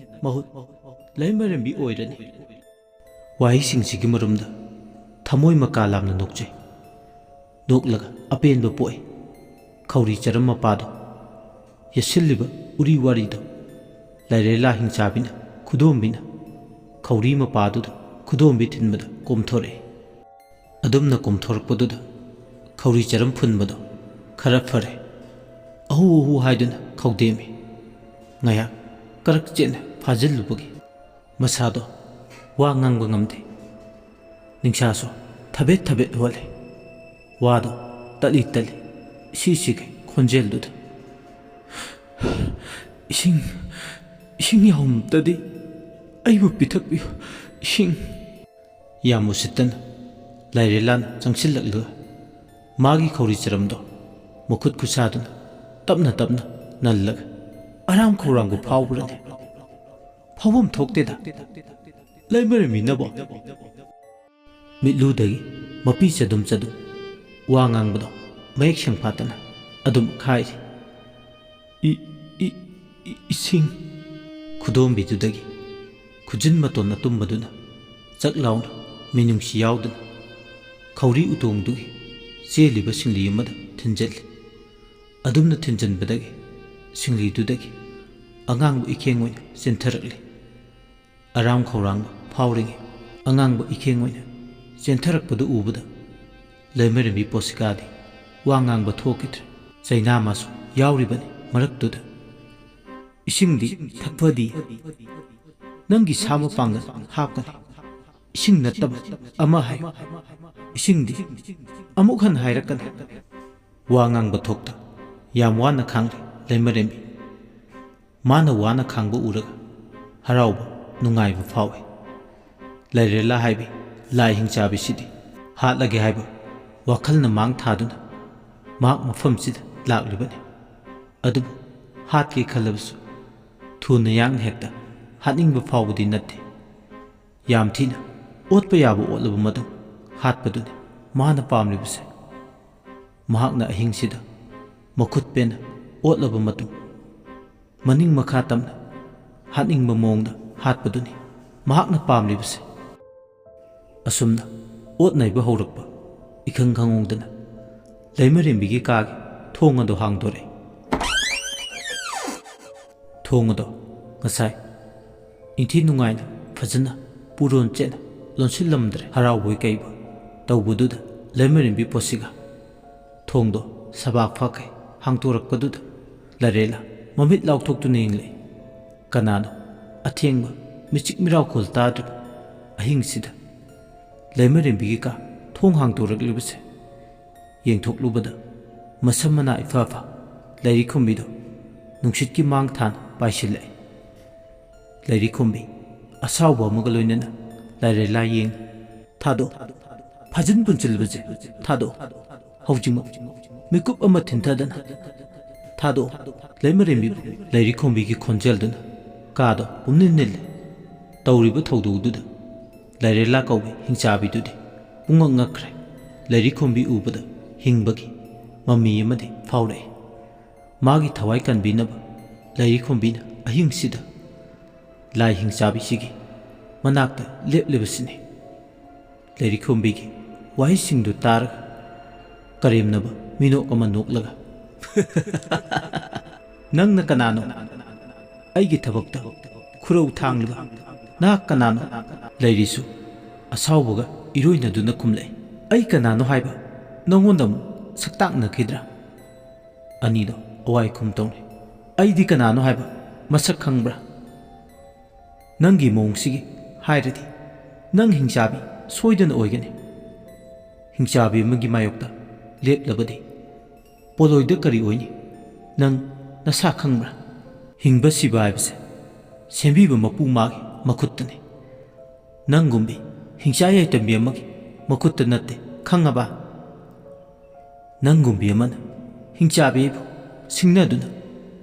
ꯃꯍꯨꯠ ꯂꯩꯃꯔꯦꯝꯕꯤ ꯑꯣꯏꯔꯅꯤ"꯫ ꯋꯥꯍꯩꯁꯤꯡꯁꯤꯒꯤ ꯃꯔꯨꯝꯗ ꯊꯃꯣꯏ ꯃꯀꯥ ꯂꯥꯝꯅ ꯅꯣꯛꯆꯩ꯫ ꯅꯣꯛꯂꯒ ꯑꯄꯦꯟꯕ ꯄꯣꯛꯏ꯫ ꯈꯧꯔꯤ ꯆꯔꯝ ꯃꯄꯥꯗꯣ ꯌꯦꯠꯁꯤꯜꯂꯤꯕ ꯎꯔꯤ ꯋꯥꯔꯤꯗꯣ ꯂꯥꯏꯔꯦꯂꯥ ꯍꯤꯡꯆꯥꯕꯤꯅ, ꯈꯨꯗꯣꯝꯕꯤꯅ ꯈꯧꯔꯤ ꯃꯄꯥꯗꯨꯗ ꯈꯨꯗꯣꯝꯕꯤ ꯊꯤꯟꯕꯗ ꯀꯣꯝꯊꯣꯔꯛꯏ꯫ ꯑꯗꯨꯝꯅ ꯀꯣꯝꯊꯣꯔꯛꯄꯗꯨꯗ ꯈꯧꯔꯤ ꯆꯔꯝ ꯐꯨꯟꯕꯗꯣ ꯈꯔ ꯐꯔꯦ꯫ ꯑꯍꯨ ꯑꯍꯨ ꯍꯥꯏꯗꯨꯅ ꯈꯧꯗꯦꯝꯃꯤ꯫ ꯉꯥꯏꯍꯥꯛ ꯀꯔꯛ ꯆꯦꯠꯅ ꯐꯥꯖꯤꯜꯂꯨꯕꯒꯤ ꯃꯁꯥꯗꯣ ꯋꯥ ꯉꯥꯡꯕ ꯉꯝꯗꯦ꯫ ꯅꯤꯡꯁꯥꯁꯨ ꯊꯕꯦꯠ ꯊꯕꯦꯠ ꯍꯣꯜꯂꯦ꯫ ꯋꯥꯗꯣ ꯇꯠꯂꯤ ꯇꯠꯂꯤ ꯏꯁꯤ ꯁꯤꯒꯩ ꯈꯣꯟꯖꯦꯜꯗꯨꯗ, "ꯏꯁꯤꯡ, ꯏꯁꯤꯡ ꯌꯥꯎꯝꯇꯗꯤ ꯑꯩꯕꯨ ꯄꯤꯊꯛꯄꯤꯌꯨ, ꯏꯁꯤꯡ"꯫ ꯌꯥꯝ ꯎꯁꯤꯠꯇꯅ ꯂꯥꯏꯔꯦꯂꯥꯅ ꯆꯪꯁꯤꯜꯂꯛꯂꯒ ꯃꯥꯒꯤ ꯈꯧꯔꯤ ꯆꯔꯝꯗꯣ ꯃꯈꯨꯠ ꯈꯨꯠꯁꯥꯗꯨꯅ ꯇꯞꯅ ꯇꯞꯅ ꯅꯜꯂꯒ, "ꯑꯔꯥꯝ ꯈꯧꯔꯥꯡꯕ ꯐꯥꯎꯕ꯭ꯔꯅꯦ? ꯐꯥꯎꯐꯝ ꯊꯣꯛꯇꯦꯗ꯫ ꯂꯩꯃꯔꯦꯝꯕꯤꯅꯕꯣ?" ꯃꯤꯠꯂꯨꯗꯒꯤ ꯃꯄꯤ ꯆꯗꯨꯝ ꯆꯗꯨꯝ ꯋꯥ ꯉꯥꯡꯕꯗꯣ ꯃꯌꯦꯛ ꯁꯦꯡꯐꯥꯠꯇꯅ ꯑꯗꯨꯝ ꯈꯥꯏꯔꯤ꯫ "ꯏ-, ꯏ-, ꯏ-, ꯏꯁꯤꯡ"꯫ ꯈꯨꯗꯣꯝꯕꯤꯗꯨꯗꯒꯤ ꯈꯨꯖꯤꯟ ꯃꯇꯣꯟ ꯑꯇꯨꯝꯕꯗꯨꯅ ꯆꯛ ꯂꯥꯎꯅ ꯃꯤꯅꯨꯡꯁꯤ ꯌꯥꯎꯗꯅ ꯊꯧꯔꯤ ꯎꯇꯣꯡꯗꯨꯒꯤ ꯆꯦꯜꯂꯤꯕ ꯁꯤꯡꯂꯤ ꯑꯃꯗ ꯊꯤꯟꯖꯤꯜꯂꯤ꯫ ꯑꯗꯨꯝꯅ ꯊꯤꯟꯖꯤꯟꯕꯗꯒꯤ ꯁꯤꯡꯂꯤꯗꯨꯗꯒꯤ ꯑꯉꯥꯡꯕ ꯏꯈꯦꯡ ꯑꯣꯏꯅ ꯆꯦꯟꯊꯔꯛꯂꯤ꯫ ꯑꯔꯥꯝ ꯈꯧꯔꯥꯡꯕ ꯐꯥꯎꯔꯤꯉꯩ ꯑꯉꯥꯡꯕ ꯏꯈꯦꯡ ꯑꯣꯏꯅ ꯆꯦꯟꯊꯔꯛꯄꯗꯨ ꯎꯕꯗ ꯂꯩꯃꯔꯦꯝꯕꯤ ꯄꯣꯁꯤꯀꯥꯗꯤ ꯋꯥ ꯉꯥꯡꯕ ꯊꯣꯛꯈꯤꯗ꯭ꯔꯦ꯫ ꯆꯩꯅꯥ ꯃꯥꯁꯨ ꯌꯥꯎꯔꯤꯕꯅꯤ ꯃꯔꯛꯇꯨꯗ꯫ "ꯏꯁꯤꯡꯗꯤ ꯊꯛꯐꯗꯤ ꯅꯪꯒꯤ ꯁꯥ ꯃꯄꯥꯡꯒꯜ ꯍꯥꯞꯀꯅꯤ꯫ ꯏꯁꯤꯡ ꯅꯠꯇꯕ ꯑꯃ ꯍꯥꯏꯌꯨ꯫ ꯏꯁꯤꯡꯗꯤ ꯑꯃꯨꯛ ꯍꯟꯅ ꯍꯥꯏꯔꯛꯀꯅꯤ"꯫ ꯋꯥ ꯉꯥꯡꯕ ꯊꯣꯛꯇ ꯌꯥꯝ ꯋꯥꯅ ꯈꯥꯡꯂꯤ ꯂꯩꯃꯔꯦꯝꯕꯤ꯫ ꯃꯥꯅ ꯋꯥꯅ ꯈꯥꯡꯕ ꯎꯔꯒ ꯍꯔꯥꯎꯕ ꯅꯨꯡꯉꯥꯏꯕ ꯐꯥꯎꯏ꯫ ꯂꯥꯏꯔꯦꯂꯥ ꯍꯥꯏꯕꯤ ꯂꯥꯏ ꯍꯤꯡꯆꯥꯕꯤꯁꯤꯗꯤ ꯍꯥꯠꯂꯒꯦ ꯍꯥꯏꯕ ꯋꯥꯈꯜꯅ ꯃꯥꯡ ꯊꯥꯗꯨꯅ ꯃꯍꯥꯛ ꯃꯐꯝꯁꯤꯗ ꯂꯥꯛꯂꯤꯕꯅꯤ꯫ ꯑꯗꯨꯕꯨ ꯍꯥꯠꯀꯦ ꯈꯜꯂꯕꯁꯨ ꯊꯨꯅ ꯌꯥꯡꯅ ꯍꯦꯛꯇ ꯍꯥꯠꯅꯤꯡꯕ ꯐꯥꯎꯕꯗꯤ ꯅꯠꯇꯦ꯫ ꯌꯥꯝ ꯊꯤꯅ ꯑꯣꯠꯄ ꯌꯥꯕ ꯑꯣꯠꯂꯕ ꯃꯇꯨꯡ ꯍꯥꯠꯄꯗꯨꯅꯤ ꯃꯥꯅ ꯄꯥꯝꯂꯤꯕꯁꯦ꯫ ꯃꯍꯥꯛꯅ ꯑꯍꯤꯡꯁꯤꯗ ꯃꯈꯨꯠ ꯄꯦꯟꯅ ꯑꯣꯠꯂꯕ ꯃꯇꯨꯡ ꯃꯅꯤꯡ ꯃꯈꯥ ꯇꯝꯅ ꯍꯥꯠꯅꯤꯡꯕ ꯃꯑꯣꯡꯗ ꯍꯥꯠꯄꯗꯨꯅꯤ ꯃꯍꯥꯛꯅ ꯄꯥꯝꯂꯤꯕꯁꯦ꯫ ꯑꯁꯨꯝꯅ ꯑꯣꯠ ꯅꯩꯕ ꯍꯧꯔꯛꯄ ꯏꯈꯪ ꯈꯪꯍꯧꯗꯅ ꯂꯩꯃꯔꯦꯝꯕꯤꯒꯤ ꯀꯥꯒꯤ ꯊꯣꯡ ꯑꯗꯨ ꯍꯥꯡꯗꯣꯔꯛꯏ꯫ ꯊꯣꯡ ꯑꯗꯣ ꯉꯁꯥꯏ ꯏꯪꯊꯤ ꯅꯨꯡꯉꯥꯏꯅ ꯐꯖꯅ ꯄꯨꯔꯣꯟ ꯆꯦꯠꯅ ꯂꯣꯟꯁꯤꯜꯂꯝꯗ꯭ꯔꯦ꯫ ꯍꯔꯥꯎꯕꯣꯏ ꯀꯩꯕꯣꯏ ꯇꯧꯕꯗꯨꯗ ꯂꯩꯃꯔꯦꯝꯕꯤ ꯄꯣꯠꯁꯤꯒ ꯊꯣꯡꯗꯣ ꯁꯕꯥꯛ ꯐꯥꯈꯩ ꯍꯥꯡꯇꯣꯔꯛꯄꯗꯨꯗ ꯂꯥꯏꯔꯦꯂꯥ ꯃꯃꯤꯠ ꯂꯥꯎꯊꯣꯛꯇꯨꯅ ꯌꯦꯡꯂꯛꯏ꯫ ꯀꯅꯥꯅꯣ ꯑꯊꯦꯡꯕ ꯃꯤꯆꯤꯛ ꯃꯤꯔꯥꯎꯈꯣꯜ ꯇꯥꯗ꯭ꯔꯤꯕ ꯑꯍꯤꯡꯁꯤꯗ ꯂꯩꯃꯔꯦꯝꯕꯤꯒꯤ ꯀꯥ ꯊꯣꯡ ꯍꯥꯡꯗꯣꯔꯛꯂꯤꯕꯁꯦ? ꯌꯦꯡꯊꯣꯛꯂꯨꯕꯗ ꯃꯁꯝ ꯃꯅꯥ ꯏꯐꯥ ꯐꯥ ꯂꯥꯏꯔꯤꯛꯈꯣꯝꯕꯤꯗꯣ ꯅꯨꯡꯁꯤꯠꯀꯤ ꯃꯥꯡ ꯊꯥꯅ ꯄꯥꯏꯁꯤꯜꯂꯛꯏ꯫ ꯂꯥꯏꯔꯤꯛꯈꯣꯝꯕꯤ ꯑꯁꯥꯎꯕ ꯑꯃꯒ ꯂꯣꯏꯅꯅ ꯂꯥꯏꯔꯦꯂꯥ ꯌꯦꯡ, "ꯊꯥꯗꯣ, ꯐꯥꯖꯤꯟ ꯄꯨꯟꯁꯤꯜꯂꯕꯁꯦ ꯊꯥꯗꯣ, ꯍꯧꯖꯤꯛꯃꯛ ꯃꯤꯀꯨꯞ ꯑꯃ ꯊꯤꯟꯊꯗꯅ ꯊꯥꯗꯣ"꯫ ꯂꯩꯃꯔꯦꯝꯕꯤꯕꯨ ꯂꯥꯏꯔꯤꯛꯈꯣꯝꯕꯤꯒꯤ ꯈꯣꯟꯖꯦꯜꯗꯨꯅ ꯀꯥꯗꯣ ꯄꯨꯝꯅꯤꯜ ꯅꯤꯜꯂꯦ꯫ ꯇꯧꯔꯤꯕ ꯊꯧꯗꯣꯛꯗꯨꯗ ꯂꯥꯏꯔꯦꯂꯥ ꯀꯧꯕꯤ ꯍꯤꯡꯆꯥꯕꯤꯗꯨꯗꯤ ꯄꯨꯡꯉꯛ ꯉꯛꯈ꯭ꯔꯦ꯫ ꯂꯥꯏꯔꯤꯛꯈꯣꯝꯕꯤ ꯎꯕꯗ ꯍꯤꯡꯕꯒꯤ ꯃꯃꯤ ꯑꯃꯗꯤ ꯐꯥꯎꯔꯛꯏ꯫ ꯃꯥꯒꯤ ꯊꯋꯥꯏ ꯀꯟꯕꯤꯅꯕ ꯂꯥꯏꯔꯤꯛꯈꯣꯝꯕꯤꯅ ꯑꯍꯤꯡꯁꯤꯗ ꯂꯥꯏ ꯍꯤꯡꯆꯥꯕꯤꯁꯤꯒꯤ ꯃꯅꯥꯛꯇ ꯂꯦꯞꯂꯤꯕꯁꯤꯅꯤ꯫ ꯂꯥꯏꯔꯤꯛꯈꯣꯝꯕꯤꯒꯤ ꯋꯥꯍꯩꯁꯤꯡꯗꯨ ꯇꯥꯔꯒ ꯀꯔꯦꯝꯅꯕ ꯃꯤꯅꯣꯛ ꯑꯃ ꯅꯣꯛꯂꯒ, "ꯅꯪꯅ ꯀꯅꯥꯅꯣ? ꯑꯩꯒꯤ ꯊꯕꯛꯇ ꯈꯨꯔꯧ ꯊꯥꯡꯂꯤꯕ ꯅꯍꯥꯛ ꯀꯅꯥꯅꯣ?" ꯂꯩꯔꯤꯁꯨ ꯑꯁꯥꯎꯕꯒ ꯏꯔꯣꯏꯅꯗꯨꯅ ꯈꯨꯝꯂꯛꯏ, "ꯑꯩ ꯀꯅꯥꯅꯣ ꯍꯥꯏꯕ ꯅꯉꯣꯟꯗ ꯑꯃꯨꯛ ꯁꯛꯇꯥꯛꯅꯈꯤꯗ꯭ꯔꯥ?" ꯑꯅꯤꯗꯣ ꯑꯋꯥꯏ ꯈꯨꯝ ꯇꯧꯅꯩ꯫ "ꯑꯩꯗꯤ ꯀꯅꯥꯅꯣ ꯍꯥꯏꯕ ꯃꯁꯛ ꯈꯪꯕ꯭ꯔꯥ? ꯅꯪꯒꯤ ꯃꯑꯣꯡꯁꯤꯒꯤ ꯍꯥꯏꯔꯗꯤ ꯅꯪ ꯍꯤꯡꯆꯥꯕꯤ ꯁꯣꯏꯗꯅ ꯑꯣꯏꯒꯅꯤ꯫ ꯍꯤꯡꯆꯥꯕꯤ ꯑꯃꯒꯤ ꯃꯥꯌꯣꯛꯇ ꯂꯦꯞꯂꯕꯗꯤ ꯄꯣꯂꯣꯏꯗ ꯀꯔꯤ ꯑꯣꯏꯅꯤ? ꯅꯪ ꯅꯁꯥ ꯈꯪꯕ꯭ꯔꯥ? ꯍꯤꯡꯕ ꯁꯤꯕ ꯍꯥꯏꯕꯁꯦ ꯁꯦꯝꯕꯤꯕ ꯃꯄꯨ ꯃꯥꯒꯤ ꯃꯈꯨꯠꯇꯅꯤ꯫ ꯅꯪꯒꯨꯝꯕꯤ ꯍꯤꯡꯆꯥ ꯌꯥꯏꯇꯝꯕꯤ ꯑꯃꯒꯤ ꯃꯈꯨꯠꯇ ꯅꯠꯇꯦ, ꯈꯪꯉꯕ? ꯅꯪꯒꯨꯝꯕꯤ ꯑꯃꯅ ꯍꯤꯡꯆꯥꯕꯤꯕꯨ ꯁꯤꯡꯅꯗꯨꯅ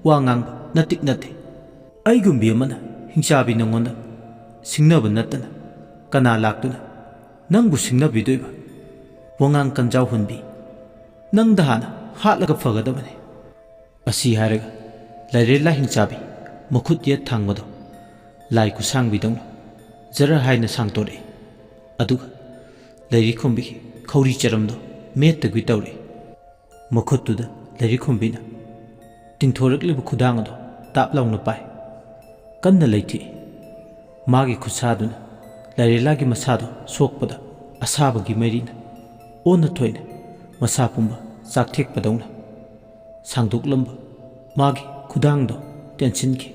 ꯋꯥ ꯉꯥꯡꯕ ꯅꯠꯇꯤꯛ ꯅꯠꯇꯦ꯫ ꯑꯩꯒꯨꯝꯕꯤ ꯑꯃꯅ ꯍꯤꯡꯆꯥꯕꯤ ꯅꯉꯣꯟꯗ ꯁꯤꯡꯅꯕ ꯅꯠꯇꯅ ꯀꯅꯥ ꯂꯥꯛꯇꯨꯅ ꯅꯪꯕꯨ ꯁꯤꯡꯅꯕꯤꯗꯣꯏꯕ? ꯋꯥꯉꯥꯡ ꯀꯟꯖꯥꯎ ꯍꯨꯟꯕꯤ, ꯅꯪꯗ ꯍꯥꯟꯅ ꯍꯥꯠꯂꯒ ꯐꯒꯗꯕꯅꯤ꯫" ꯑꯁꯤ ꯍꯥꯏꯔꯒ ꯂꯥꯏꯔꯦꯜꯂꯥ ꯍꯤꯡꯆꯥꯕꯤ ꯃꯈꯨꯠ ꯌꯦꯠ ꯊꯥꯡꯕꯗꯣ ꯂꯥꯏ ꯈꯨꯠꯁꯥꯡꯕꯤꯗꯧꯅ ꯖꯔ ꯍꯥꯏꯅ ꯁꯥꯡꯇꯣꯔꯛꯏ꯫ ꯑꯗꯨꯒ ꯂꯩꯔꯤꯈꯣꯝꯕꯤꯒꯤ ꯈꯧꯔꯤ ꯆꯔꯝꯗꯣ ꯃꯦꯠꯇꯒꯤ ꯇꯧꯔꯛꯏ꯫ ꯃꯈꯨꯠꯇꯨꯗ ꯂꯩꯔꯤꯈꯣꯝꯕꯤꯅ ꯇꯤꯡꯊꯣꯔꯛꯂꯤꯕ ꯈꯨꯗꯥꯡ ꯑꯗꯣ ꯇꯥꯞ ꯂꯥꯎꯅ ꯄꯥꯏ꯫ ꯀꯟꯅ ꯂꯩꯊꯦꯛꯏ꯫ ꯃꯥꯒꯤ ꯈꯨꯠꯁꯥꯗꯨꯅ ꯂꯥꯏꯔꯦꯜꯂꯥꯒꯤ ꯃꯁꯥꯗꯣ ꯁꯣꯛꯄꯗ ꯑꯁꯥꯕꯒꯤ ꯃꯩꯔꯤꯅ ꯑꯣꯟꯅ ꯊꯣꯏꯅ ꯃꯁꯥ ꯄꯨꯝꯕ ꯆꯥꯛꯊꯦꯛꯄꯗꯧꯅ ꯁꯥꯡꯗꯣꯛꯂꯝꯕ ꯃꯥꯒꯤ ꯈꯨꯗꯥꯡꯗꯣ ꯇꯦꯟꯁꯤꯟꯈꯤ꯫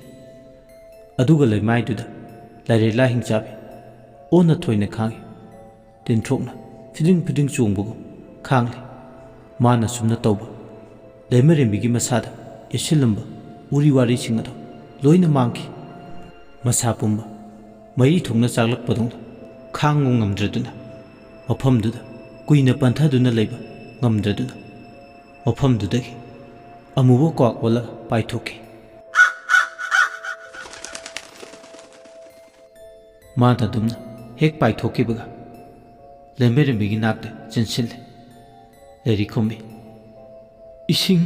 ꯑꯗꯨꯒ ꯂꯩꯃꯥꯏꯗꯨꯗ ꯂꯥꯏꯔꯦꯜꯂꯥ ꯍꯤꯡꯆꯥꯕꯤ ꯑꯣꯟꯅ ꯊꯣꯏꯅ ꯈꯥꯡꯉꯤ꯫ ꯇꯤꯟꯊ꯭ꯔꯣꯛꯅ ꯐꯤꯗꯤꯡ ꯐꯤꯗꯤꯡ ꯆꯣꯡꯕꯒꯨꯝ ꯈꯥꯡꯂꯤ꯫ ꯃꯥꯅ ꯁꯨꯝꯅ ꯇꯧꯕ ꯂꯩꯃꯔꯦꯝꯕꯤꯒꯤ ꯃꯁꯥꯗ ꯌꯦꯠꯁꯤꯜꯂꯝꯕ ꯎꯔꯤ ꯋꯥꯔꯤꯁꯤꯡ ꯑꯗꯨ ꯂꯣꯏꯅ ꯃꯥꯡꯈꯤ꯫ ꯃꯁꯥ ꯄꯨꯝꯕ ꯃꯩꯔꯤ ꯊꯣꯛꯅ ꯆꯥꯛꯂꯛꯄꯗꯧꯅ ꯈꯥꯡꯕ ꯉꯝꯗ꯭ꯔꯗꯨꯅ ꯃꯐꯝꯗꯨꯗ ꯀꯨꯏꯅ ꯄꯟꯊꯗꯨꯅ ꯂꯩꯕ ꯉꯝꯗ꯭ꯔꯗꯨꯅ ꯃꯐꯝꯗꯨꯗꯒꯤ ꯑꯃꯨꯕ ꯀ꯭ꯋꯥꯛ ꯑꯣꯜꯂꯒ ꯄꯥꯏꯊꯣꯛꯈꯤ꯫ ꯃꯥꯅ ꯑꯗꯨꯝꯅ ꯍꯦꯛ ꯄꯥꯏꯊꯣꯛꯈꯤꯕꯒ ꯂꯩꯃꯔꯦꯝꯕꯤꯒꯤ ꯅꯥꯛꯇ ꯆꯦꯟꯁꯤꯜꯂꯦ꯫ ꯂꯩꯔꯤꯈꯣꯝꯕꯤ, "ꯏꯁꯤꯡ!"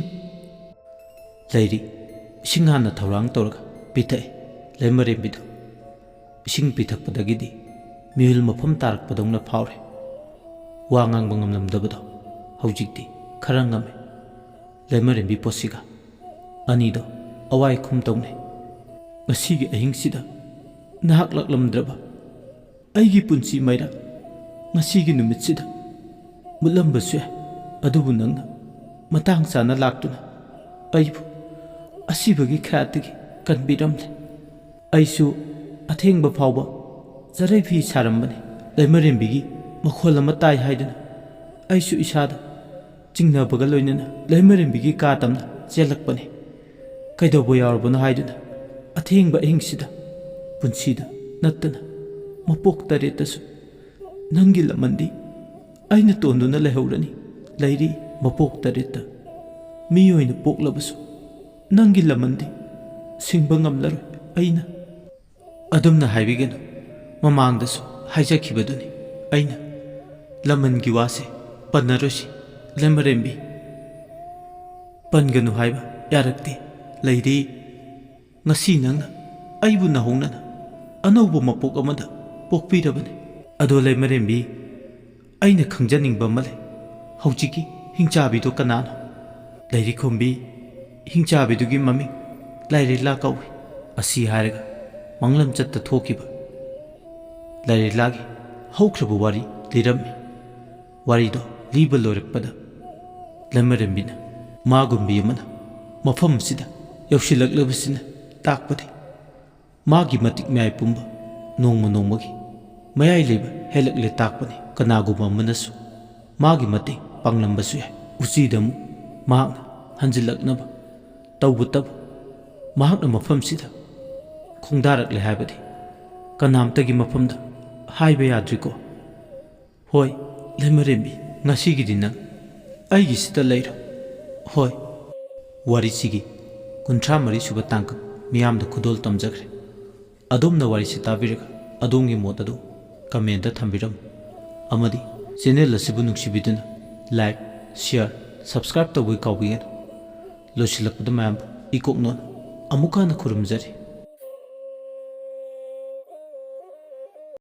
ꯂꯩꯔꯤ ꯏꯁꯤꯡ ꯍꯥꯟꯅ ꯊꯧꯔꯥꯡ ꯇꯧꯔꯒ ꯄꯤꯊꯛꯏ꯫ ꯂꯩꯃꯔꯦꯝꯕꯤꯗꯨ ꯏꯁꯤꯡ ꯄꯤꯊꯛꯄꯗꯒꯤꯗꯤ ꯃꯤꯍꯨꯜ ꯃꯐꯝ ꯇꯥꯔꯛꯄꯗꯧꯅ ꯐꯥꯎꯔꯦ꯫ ꯋꯥ ꯉꯥꯡꯕ ꯉꯝꯂꯝꯗꯕꯗꯣ ꯍꯧꯖꯤꯛꯇꯤ ꯈꯔ ꯉꯝꯃꯦ꯫ ꯂꯩꯃꯔꯦꯝꯕꯤ ꯄꯣꯠꯁꯤꯒ ꯑꯅꯤꯗꯣ ꯑꯋꯥꯏ ꯈꯨꯝ ꯇꯧꯅꯩ꯫ "ꯉꯁꯤꯒꯤ ꯑꯍꯤꯡꯁꯤꯗ ꯅꯍꯥꯛ ꯂꯥꯛꯂꯝꯗ꯭ꯔꯕ ꯑꯩꯒꯤ ꯄꯨꯟꯁꯤ ꯃꯩꯔꯥ ꯉꯁꯤꯒꯤ ꯅꯨꯃꯤꯠꯁꯤꯗ ꯃꯨꯠꯂꯝꯕꯁꯨ ꯌꯥꯏ, ꯑꯗꯨꯕꯨ ꯅꯪꯅ ꯃꯇꯥꯡ ꯆꯥꯅ ꯂꯥꯛꯇꯨꯅ ꯑꯩꯕꯨ ꯑꯁꯤꯕꯒꯤ ꯈꯌꯥꯠꯇꯒꯤ ꯀꯟꯕꯤꯔꯝꯂꯦ꯫ ꯑꯩꯁꯨ ꯑꯊꯦꯡꯕ ꯐꯥꯎꯕ ꯆꯔꯩ ꯐꯤ ꯁꯥꯔꯝꯕꯅꯤ꯫ ꯂꯩꯃꯔꯦꯝꯕꯤꯒꯤ ꯃꯈꯣꯜ ꯑꯃ ꯇꯥꯏ ꯍꯥꯏꯗꯨꯅ ꯑꯩꯁꯨ ꯏꯁꯥꯗ ꯆꯤꯡꯅꯕꯒ ꯂꯣꯏꯅꯅ ꯂꯩꯃꯔꯦꯝꯕꯤꯒꯤ ꯀꯥ ꯇꯝꯅ ꯆꯦꯜꯂꯛꯄꯅꯤ꯫ ꯀꯩꯗꯧꯕ ꯌꯥꯎꯔꯕꯅꯣ ꯍꯥꯏꯗꯨꯅ ꯑꯊꯦꯡꯕ ꯑꯍꯤꯡꯁꯤꯗ ꯄꯨꯟꯁꯤꯗ ꯅꯠꯇꯅ ꯃꯄꯣꯛ ꯇꯔꯦꯠꯇꯁꯨ ꯅꯪꯒꯤ ꯂꯃꯟꯗꯤ ꯑꯩꯅ ꯇꯣꯟꯗꯨꯅ ꯂꯩꯍꯧꯔꯅꯤ꯫ ꯂꯩꯔꯤ ꯃꯄꯣꯛ ꯇꯔꯦꯠꯇ ꯃꯤ ꯑꯣꯏꯅ ꯄꯣꯛꯂꯕꯁꯨ ꯅꯪꯒꯤ ꯂꯃꯟꯗꯤ ꯁꯤꯡꯕ ꯉꯝꯂꯔꯣꯏ ꯑꯩꯅ"꯫ "ꯑꯗꯨꯝꯅ ꯍꯥꯏꯕꯤꯒꯅꯨ, ꯃꯃꯥꯡꯗꯁꯨ ꯍꯥꯏꯖꯈꯤꯕꯗꯨꯅꯤ ꯑꯩꯅ꯫ ꯂꯃꯟꯒꯤ ꯋꯥꯁꯦ ꯄꯟꯅꯔꯣꯏꯁꯤ, ꯂꯩꯃꯔꯦꯝꯕꯤ꯫ ꯄꯟꯒꯅꯨ ꯍꯥꯏꯕ ꯌꯥꯔꯛꯇꯦ꯫ ꯂꯩꯔꯤ, ꯉꯁꯤ ꯅꯪꯅ ꯑꯩꯕꯨ ꯅꯧꯍꯧꯅꯅ ꯑꯅꯧꯕ ꯃꯄꯣꯛ ꯑꯃꯗ ꯄꯣꯛꯄꯤꯔꯕꯅꯤ꯫ ꯑꯗꯣ ꯂꯩꯃꯔꯦꯝꯕꯤ, ꯑꯩꯅ ꯈꯪꯖꯅꯤꯡꯕ ꯑꯃ ꯂꯩ꯫ ꯍꯧꯖꯤꯛꯀꯤ ꯍꯤꯡꯆꯥꯕꯤꯗꯣ ꯀꯅꯥꯅꯣ?" "ꯂꯩꯔꯤꯈꯣꯝꯕꯤ, ꯍꯤꯡꯆꯥꯕꯤꯗꯨꯒꯤ ꯃꯃꯤꯡ ꯂꯥꯏꯔꯦꯂꯥ ꯀꯧꯏ"꯫ ꯑꯁꯤ ꯍꯥꯏꯔꯒ ꯃꯪꯂꯝꯆꯠꯇ ꯊꯣꯛꯈꯤꯕ ꯂꯥꯏꯔꯦꯂꯥꯒꯤ ꯍꯧꯈ꯭ꯔꯕ ꯋꯥꯔꯤ ꯂꯤꯔꯝꯃꯤ꯫ ꯋꯥꯔꯤꯗꯣ ꯂꯤꯕ ꯂꯣꯏꯔꯛꯄꯗ ꯂꯩꯃꯔꯦꯝꯕꯤꯅ ꯃꯥꯒꯨꯝꯕꯤ ꯑꯃꯅ ꯃꯐꯝ ꯑꯁꯤꯗ ꯌꯧꯁꯤꯜꯂꯛꯂꯕꯁꯤꯅ ꯇꯥꯛꯄꯗꯤ ꯃꯥꯒꯤ ꯃꯇꯤꯛ ꯃꯌꯥꯏ ꯄꯨꯝꯕ ꯅꯣꯡꯃ ꯅꯣꯡꯃꯒꯤ ꯃꯌꯥꯏ ꯂꯩꯕ ꯍꯦꯜꯂꯛꯂꯦ ꯇꯥꯛꯄꯅꯤ꯫ ꯀꯅꯥꯒꯨꯝꯕ ꯑꯃꯅꯁꯨ ꯃꯥꯒꯤ ꯃꯇꯦꯡ ꯄꯥꯡꯂꯝꯕꯁꯨ ꯌꯥꯏ꯫ ꯎꯆꯤꯗ ꯑꯃꯨꯛ ꯃꯍꯥꯛꯅ ꯍꯟꯖꯤꯜꯂꯛꯅꯕ ꯇꯧꯕꯇꯕꯨ ꯃꯍꯥꯛꯅ ꯃꯐꯝꯁꯤꯗ ꯈꯣꯡꯗꯥꯔꯛꯂꯦ ꯍꯥꯏꯕꯗꯤ ꯀꯅꯥꯝꯇꯒꯤ ꯃꯐꯝꯗ ꯍꯥꯏꯕ ꯌꯥꯗ꯭ꯔꯤꯀꯣ꯫ "ꯍꯣꯏ, ꯂꯩꯃꯔꯦꯝꯕꯤ, ꯉꯁꯤꯒꯤꯗꯤ ꯅꯪ ꯑꯩꯒꯤꯁꯤꯗ ꯂꯩꯔꯣ"꯫ ꯍꯣꯏ꯫ ꯋꯥꯔꯤꯁꯤꯒꯤ ꯀꯨꯟꯊ꯭ꯔꯥ ꯃꯔꯤ ꯁꯨꯕ ꯇꯥꯡꯀꯛ ꯃꯤꯌꯥꯝꯗ ꯈꯨꯗꯣꯜ ꯇꯝꯖꯈ꯭ꯔꯦ꯫ ꯑꯗꯣꯝꯅ ꯋꯥꯔꯤꯁꯤ ꯇꯥꯕꯤꯔꯒ ꯑꯗꯣꯝꯒꯤ ꯃꯣꯠ ꯑꯗꯨ comment ꯊꯝꯕꯤꯔꯝꯃꯨ꯫ ꯑꯃꯗꯤ channel ꯑꯁꯤꯕꯨ ꯅꯨꯡꯁꯤꯕꯤꯗꯨꯅ like, share, subscribe ꯇꯧꯕꯒꯤ ꯀꯥꯎꯕꯤꯒꯅꯨ꯫ ꯂꯣꯏꯁꯤꯜꯂꯛꯄꯗ ꯃꯌꯥꯝꯕꯨ ꯏꯀꯣꯛꯅꯣꯟ ꯑꯃꯨꯛꯀ ꯍꯟꯅ ꯈꯨꯔꯨꯝꯖꯔꯤ꯫